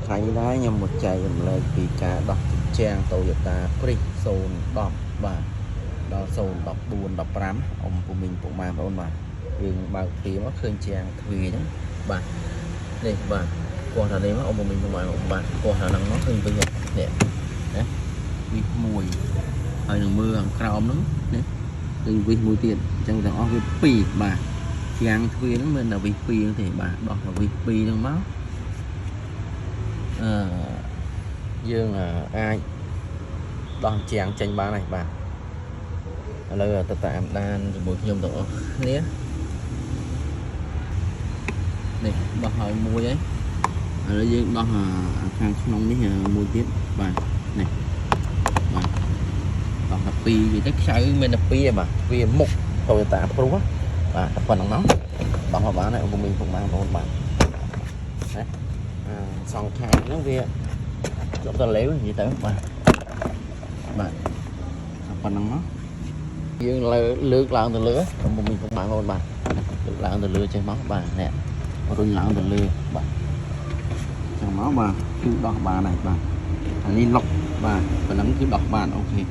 ថ្ងៃនេះដែរខ្ញុំមកចែករំលែកពីការដោះជញ្ជាំង Toyota Prius 010បាទដល់014 15អ៊ំពូមីងពុកម៉ែបងប្អូនបាទយើងបើកទ្វារមកឃើញជាងទ្វារអញ្ចឹងបាទនេះបាទកោះថានេះមកអ៊ំពូមីងពុកម៉ែបងប្អូនបាទកោះថាហ្នឹងមកឃើញវិញនេះណាវិសមួយហើយនឹងមើលខាងក្រោមហ្នឹងនេះឃើញវិសមួយទៀតអញ្ចឹងទាំងអស់វា2បាទជាងទ្វារហ្នឹងមានតែវិស2ហ្នឹងទេបាទដោះតែវិស2ហ្នឹងមក អឺយើងអាចដោះជាងចេញបានហើយបាទឥឡូវទៅតាមដានជាមួយខ្ញុំទាំងអស់គ្នានេះដោះហើយមួយហើយឥឡូវយើងដោះខាងក្នុងនេះមួយទៀតបាទនេះបាទដោះតែពីរនិយាយទៅខ្ចៅមានតែពីរឯងបាទវាមុខ Toyota Prius បាទតែប៉ុណ្្នឹងមកដោះមកបានហើយអង្គមីងពុកម៉ែបងប្អូនបាទណាសងខាងហ្នឹងវាជាប់តលេវនិយាយទៅបាទបាទតែប៉ុណ្្នឹងមកយើងលើលើកឡើងទៅលើខ្ញុំមានពុកម៉ែបងប្អូនបាទលើកឡើងទៅលើចេះមកបាទនេះរុញឡើងទៅលើបាទចឹងមកបាទគឺដោះបានហើយបាទអានេះលុកបាទប៉ុណ្ណឹងគឺដោះបាន OK។